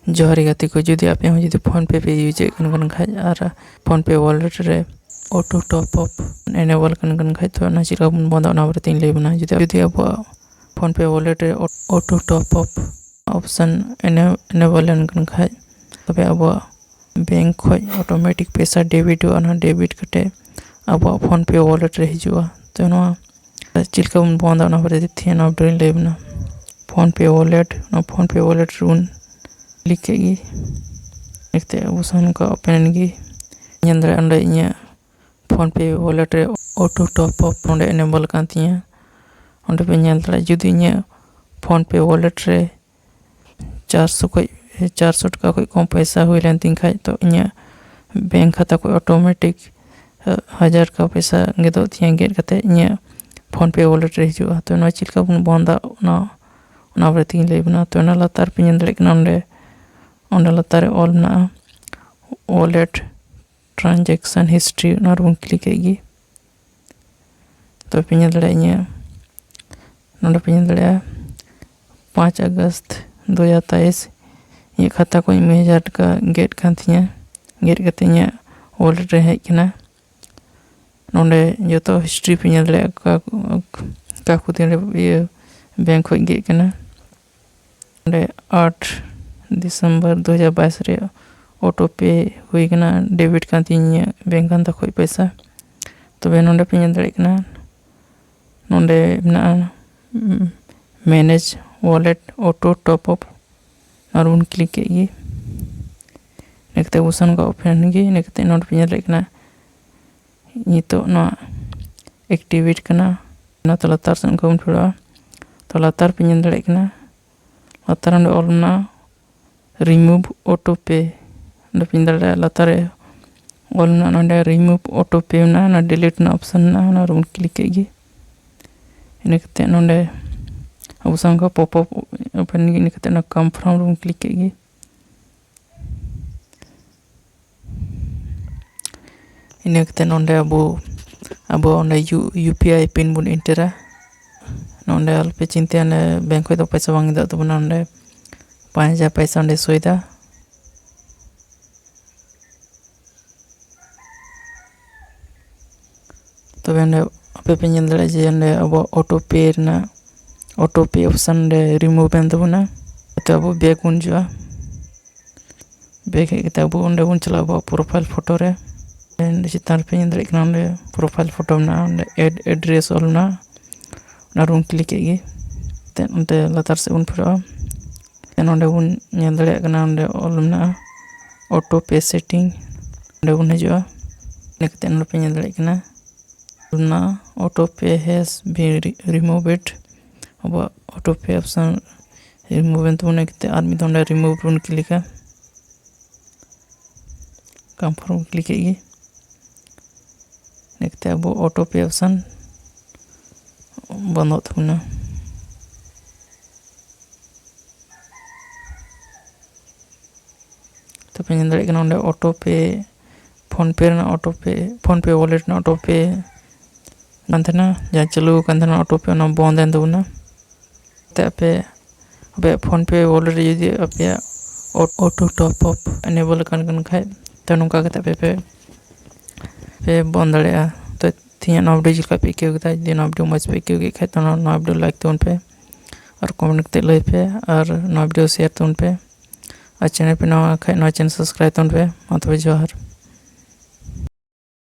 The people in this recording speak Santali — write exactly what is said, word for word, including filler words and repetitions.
ᱡᱚᱦᱟᱨ ᱜᱮ ᱜᱟᱛᱮ ᱠᱚ, ᱡᱩᱫᱤ ᱟᱯᱮ ᱦᱚᱸ ᱡᱩᱫᱤ PhonePe ᱯᱮ ᱤᱭᱩᱡᱮᱫ ᱠᱟᱱ ᱠᱟᱱ ᱠᱷᱟᱡ ᱟᱨ PhonePe wallet ᱨᱮ auto top up enable ᱠᱟᱱ ᱠᱟᱱ ᱠᱷᱟᱡ, ᱛᱚ ᱚᱱᱟ ᱪᱮᱫ ᱞᱮᱠᱟ ᱵᱚᱱ ᱵᱚᱱᱫᱟ ᱚᱱᱟ ᱵᱟᱨᱮ ᱛᱮᱧ ᱞᱟᱹᱭ ᱟᱵᱚᱱᱟ᱾ ᱡᱩᱫᱤ ᱡᱩᱫᱤ ᱟᱵᱚᱣᱟᱜ PhonePe wallet ᱨᱮ auto top up option enable ᱞᱮᱱ ᱠᱟᱱ ᱠᱷᱟᱡ, ᱛᱚᱵᱮ ᱟᱵᱚᱣᱟᱜ bank ᱠᱷᱚᱡ automatic ᱯᱚᱭᱥᱟ debitᱚᱜᱼᱟ᱾ ᱚᱱᱟ debit ᱠᱟᱛᱮ ᱟᱵᱚᱣᱟᱜ PhonePe wallet ᱨᱮ ᱦᱤᱡᱩᱜᱼᱟ᱾ ᱛᱚ ᱱᱚᱣᱟ ᱪᱮᱫ ᱞᱮᱠᱟ ᱵᱚᱱ ᱵᱚᱱᱫᱟ ᱚᱱᱟ ᱵᱟᱨᱮ ᱛᱮ ᱛᱮᱦᱮᱧ ᱱᱚᱣᱟ video ᱨᱮᱧ ᱞᱟᱹᱭ ᱟᱵᱚᱱᱟ᱾ PhonePe wallet, ᱚᱱᱟ PhonePe wallet ᱨᱮᱵᱚᱱ click ᱠᱮᱫ ᱜᱮ᱾ click ᱠᱟᱛᱮ ᱟᱵᱚ ᱥᱟᱢᱟᱝ ᱱᱚᱝᱠᱟ open ᱮᱱ ᱜᱮ᱾ ᱧᱮᱞ ᱫᱟᱲᱮᱭᱟᱜᱼᱟ ᱚᱸᱰᱮ ᱤᱧᱟᱹᱜ PhonePe wallet ᱨᱮ auto top up ᱚᱸᱰᱮ enable ᱠᱟᱱ ᱛᱤᱧᱟᱹ᱾ ᱚᱸᱰᱮ ᱯᱮ ᱧᱮᱞ ᱫᱟᱲᱮᱭᱟᱜᱼᱟ, ᱡᱩᱫᱤ ᱤᱧᱟᱹᱜ PhonePe wallet ᱨᱮ ᱪᱟᱨᱥᱚ ᱠᱷᱚᱡ, ᱪᱟᱨᱥᱚ ᱴᱟᱠᱟ ᱠᱷᱚᱡ ᱠᱚᱢ ᱯᱚᱭᱥᱟ ᱦᱩᱭ ᱞᱮᱱ ᱛᱤᱧ ᱠᱷᱟᱡ, ᱛᱚ ᱤᱧᱟᱹᱜ bank ᱠᱷᱟᱛᱟ ᱠᱷᱚᱡ automatic ᱦᱟᱡᱟᱨ ᱴᱟᱠᱟ ᱯᱚᱭᱥᱟ ᱜᱮᱫᱚᱜ ᱛᱤᱧᱟᱹ, ᱜᱮᱫ ᱠᱟᱛᱮ ᱤᱧᱟᱹᱜ PhonePe wallet ᱨᱮ ᱦᱤᱡᱩᱜᱼᱟ᱾ ᱛᱚ ᱱᱚᱣᱟ ᱪᱮᱫ ᱞᱮᱠᱟ ᱵᱚᱱ ᱵᱚᱱᱫᱟ, ᱚᱱᱟ ᱚᱱᱟ ᱵᱟᱨᱮ ᱛᱮᱧ ᱞᱟᱹᱭ ᱟᱵᱚᱱᱟ᱾ ᱛᱚ ᱚᱱᱟ ᱞᱟᱛᱟᱨ ᱯᱮ ᱧᱮᱞ ᱫᱟᱲᱮᱭᱟᱜ ᱠᱟᱱᱟ, ᱚᱸᱰᱮ ᱚᱸᱰᱮ ᱞᱟᱛᱟᱨ ᱨᱮ ᱚᱞ ᱢᱮᱱᱟᱜᱼᱟ wallet transaction history, ᱚᱱᱟ ᱨᱮᱵᱚᱱ click ᱠᱮᱫ ᱜᱮ᱾ ᱛᱚ ᱯᱮ ᱧᱮᱞ ᱫᱟᱲᱮᱭᱟᱜᱼᱟ ᱤᱧᱟᱹᱜ, ᱱᱚᱰᱮ ᱯᱮ ᱧᱮᱞ ᱫᱟᱲᱮᱭᱟᱜᱼᱟ ᱯᱟᱸᱪ ᱟᱜᱚᱥᱴ ᱫᱩ ᱦᱟᱡᱟᱨ ᱛᱮᱭᱤᱥ ᱤᱧᱟᱹᱜ ᱠᱷᱟᱛᱟ ᱠᱷᱚᱱ ᱢᱤᱫ ᱦᱟᱡᱟᱨ ᱴᱟᱠᱟ ᱜᱮᱫ ᱠᱟᱱ ᱛᱤᱧᱟᱹ᱾ ᱜᱮᱫ ᱠᱟᱛᱮ ᱤᱧᱟᱹᱜ wallet ᱨᱮ ᱦᱮᱡ ᱠᱟᱱᱟ᱾ ᱱᱚᱰᱮ ᱡᱚᱛᱚ history ᱯᱮ ᱧᱮᱞ ᱫᱟᱲᱮᱭᱟᱜᱼᱟ, ᱚᱠᱟ ᱚᱠᱟ ᱠᱚ ᱫᱤᱱ ᱨᱮ ᱤᱭᱟᱹ bank ᱠᱷᱚᱡ ᱜᱮᱫ ᱠᱟᱱᱟ᱾ ᱱᱚᱰᱮ ᱟᱴ ᱰᱤᱥᱮᱢᱵᱚᱨ ᱫᱩ ᱦᱟᱡᱟᱨ ᱵᱟᱭᱤᱥ ᱨᱮ auto pay ᱦᱩᱭ ᱠᱟᱱᱟ, debit ᱠᱟᱱ ᱛᱤᱧᱟᱹ ᱤᱧᱟᱹᱜ bank ᱠᱷᱟᱛᱟ ᱠᱷᱚᱡ ᱯᱚᱭᱥᱟ᱾ ᱛᱚᱵᱮ ᱱᱚᱰᱮ ᱯᱮ ᱧᱮᱞ ᱫᱟᱲᱮᱭᱟᱜ ᱠᱟᱱᱟ, ᱱᱚᱰᱮ ᱢᱮᱱᱟᱜᱼᱟ, ᱩᱢ, manage wallet auto top up, ᱟᱨ ᱵᱚᱱ click ᱠᱮᱫ ᱜᱮ᱾ ᱤᱱᱟᱹ ᱠᱟᱛᱮ ᱚᱯᱥᱚᱱ ᱠᱚ open ᱮᱱ ᱜᱮ᱾ ᱤᱱᱟᱹ ᱠᱟᱛᱮ ᱱᱚᱰᱮ ᱯᱮ ᱧᱮᱞ ᱫᱟᱲᱮᱭᱟᱜ ᱠᱟᱱᱟ, ᱱᱤᱛᱚᱜ ᱱᱚᱣᱟ activate ᱠᱟᱱᱟ᱾ ᱚᱱᱟᱛᱮ ᱞᱟᱛᱟᱨ ᱥᱮᱫ ᱚᱱᱠᱟ ᱵᱚᱱ ᱯᱷᱮᱰᱚᱜᱼᱟ᱾ ᱛᱚ ᱞᱟᱛᱟᱨ ᱯᱮ ᱧᱮᱞ ᱫᱟᱲᱮᱭᱟᱜ ᱠᱟᱱᱟ, ᱞᱟᱛᱟᱨ ᱚᱸᱰᱮ ᱚᱞ ᱢᱮᱱᱟᱜᱼᱟ remove auto pay᱾ ᱚᱸᱰᱮ ᱯᱮ ᱧᱮᱞ ᱫᱟᱲᱮᱭᱟᱜᱼᱟ, ᱞᱟᱛᱟᱨ ᱨᱮ ᱚᱞ ᱢᱮᱱᱟᱜᱼᱟ ᱱᱚᱰᱮ remove auto pay ᱢᱮᱱᱟᱜᱼᱟ, ᱚᱱᱟ delete ᱨᱮᱱᱟᱜ ᱚᱯᱥᱚᱱ ᱢᱮᱱᱟᱜᱼᱟ, ᱚᱱᱟ ᱨᱮᱵᱚᱱ click ᱠᱮᱫ ᱜᱮ᱾ ᱤᱱᱟᱹ ᱠᱟᱛᱮ ᱱᱚᱰᱮ ᱟᱵᱚ ᱥᱟᱢᱟᱝ ᱠᱷᱚᱱ pop up open ᱜᱮ, ᱤᱱᱟᱹ ᱠᱟᱛᱮ ᱚᱱᱟ confirm ᱨᱮᱵᱚᱱ click ᱠᱮᱫ ᱜᱮ᱾ ᱤᱱᱟᱹ ᱠᱟᱛᱮ ᱱᱚᱰᱮ ᱟᱵᱚ, ᱟᱵᱚ ᱚᱸᱰᱮ ᱭᱩ-, UPI pin ᱵᱚᱱ ᱮᱱᱴᱟᱨᱟ᱾ ᱱᱚᱰᱮ ᱟᱞᱚᱯᱮ ᱪᱤᱱᱛᱟᱹᱭᱟ, ᱚᱸᱰᱮ bank ᱠᱷᱚᱡ ᱫᱚ ᱯᱚᱭᱥᱟ ᱵᱟᱝ ᱜᱮᱫᱚᱜ ᱛᱟᱵᱚᱱᱟ᱾ ᱚᱸᱰᱮ ᱯᱟᱸᱪ ᱦᱟᱡᱟᱨ ᱯᱚᱭᱥᱟ ᱚᱸᱰᱮ ᱥᱳᱭ ᱫᱟ᱾ ᱛᱚᱵᱮ ᱚᱸᱰᱮ ᱟᱯᱮ ᱯᱮ ᱧᱮᱞ ᱫᱟᱲᱮᱭᱟᱜᱼᱟ ᱡᱮ ᱚᱸᱰᱮ ᱟᱵᱚ auto pay ᱨᱮᱱᱟᱜ, auto pay option ᱨᱮ remove ᱮᱱ ᱛᱟᱵᱚᱱᱟ᱾ ᱛᱚ ᱟᱵᱚ back ᱵᱚᱱ ᱦᱤᱡᱩᱜᱼᱟ᱾ Back ᱦᱮᱡ ᱠᱟᱛᱮ ᱟᱵᱚ ᱚᱸᱰᱮ ᱵᱚᱱ ᱪᱟᱞᱟᱜᱼᱟ ᱟᱵᱚᱣᱟᱜ profile photo ᱨᱮ᱾ ᱚᱸᱰᱮ ᱪᱮᱛᱟᱱ ᱨᱮᱯᱮ ᱧᱮᱞ ᱫᱟᱲᱮᱭᱟᱜ ᱠᱟᱱᱟ, ᱚᱸᱰᱮ profile photo ᱢᱮᱱᱟᱜᱼᱟ, ᱚᱸᱰᱮ add address ᱚᱞ ᱢᱮᱱᱟᱜᱼᱟ, ᱚᱱᱟ ᱨᱮᱵᱚᱱ click ᱠᱮᱫ ᱜᱮ᱾ ᱛᱮ ᱚᱱᱛᱮ ᱞᱟᱛᱟᱨ ᱥᱮᱫ ᱵᱚᱱ ᱯᱷᱮᱨᱚᱜᱼᱟ᱾ ᱛᱮ ᱱᱚᱸᱰᱮ ᱵᱚᱱ ᱧᱮᱞ ᱫᱟᱲᱮᱭᱟᱜ ᱠᱟᱱᱟ, ᱚᱸᱰᱮ ᱚᱞ ᱢᱮᱱᱟᱜᱼᱟ auto pay setting, ᱚᱸᱰᱮ ᱵᱚᱱ ᱦᱤᱡᱩᱜᱼᱟ᱾ ᱤᱱᱟᱹ ᱠᱟᱛᱮ ᱱᱚᱸᱰᱮ ᱯᱮ ᱧᱮᱞ ᱫᱟᱲᱮᱭᱟᱜ ᱠᱟᱱᱟ, ᱚᱱᱟ auto pay has been re- removed᱾ ᱟᱵᱚᱣᱟᱜ auto pay option remove ᱮᱱ ᱛᱟᱵᱚᱱᱟ᱾ ᱤᱱᱟᱹ ᱠᱟᱛᱮ ᱟᱨ ᱢᱤᱫ ᱫᱷᱟᱣ ᱚᱸᱰᱮ remove ᱵᱚᱱ click ᱟ᱾ Confirm click ᱠᱮᱫ ᱜᱮ᱾ ᱤᱱᱟᱹ ᱠᱟᱛᱮ ᱟᱵᱚ auto pay option ᱵᱚᱱᱫᱚᱜ ᱛᱟᱵᱚᱱᱟ᱾ ᱛᱚ ᱯᱮ ᱧᱮᱞ ᱫᱟᱲᱮᱭᱟᱜ ᱠᱟᱱᱟ ᱚᱸᱰᱮ auto pay, PhonePe ᱨᱮᱱᱟᱜ auto pay, PhonePe wallet ᱨᱮᱱᱟᱜ auto pay ᱠᱟᱱ ᱛᱟᱦᱮᱱᱟ, ᱡᱟᱦᱟᱸ ᱪᱟᱹᱞᱩ ᱟᱠᱟᱱ ᱛᱟᱦᱮᱱᱟ auto pay, ᱚᱱᱟ ᱵᱚᱱᱫ ᱮᱱ ᱛᱟᱵᱚᱱᱟ᱾ ᱛᱮ ᱟᱯᱮ, ᱟᱯᱮᱭᱟᱜ PhonePe wallet ᱨᱮ ᱡᱩᱫᱤ ᱟᱯᱮᱭᱟᱜ ᱚ- auto top up enable ᱟᱠᱟᱱ ᱠᱟᱱ ᱠᱷᱟᱡ, ᱛᱚ ᱱᱚᱝᱠᱟ ᱠᱟᱛᱮ ᱟᱯᱮ ᱯᱮ, ᱯᱮ ᱵᱚᱱᱫ ᱫᱟᱲᱮᱭᱟᱜᱼᱟ᱾ ᱛᱚ ᱛᱮᱦᱮᱧᱟᱜ ᱱᱚᱣᱟ video ᱪᱮᱫ ᱞᱮᱠᱟ ᱯᱮ ᱟᱹᱭᱠᱟᱹᱣ ᱠᱮᱫᱟ? ᱡᱩᱫᱤ ᱱᱚᱣᱟ video ᱢᱚᱡᱽ ᱯᱮ ᱟᱹᱭᱠᱟᱹᱣ ᱠᱮᱫ ᱠᱷᱟᱡ, ᱛᱚ ᱱᱚᱣᱟ, ᱱᱚᱣᱟ video like ᱛᱟᱵᱚᱱ ᱯᱮ ᱟᱨ comment ᱠᱟᱛᱮ ᱞᱟᱹᱭ ᱯᱮ, ᱟᱨ ᱱᱚᱣᱟ video share ᱛᱟᱵᱚᱱ ᱯᱮ, ᱟᱨ channel ᱯᱮ ᱱᱟᱣᱟ ᱠᱷᱟᱡ ᱱᱚᱣᱟ channel subscribe ᱛᱟᱵᱚᱱ ᱯᱮ᱾ ᱢᱟ ᱛᱚᱵᱮ ᱡᱚᱦᱟᱨ᱾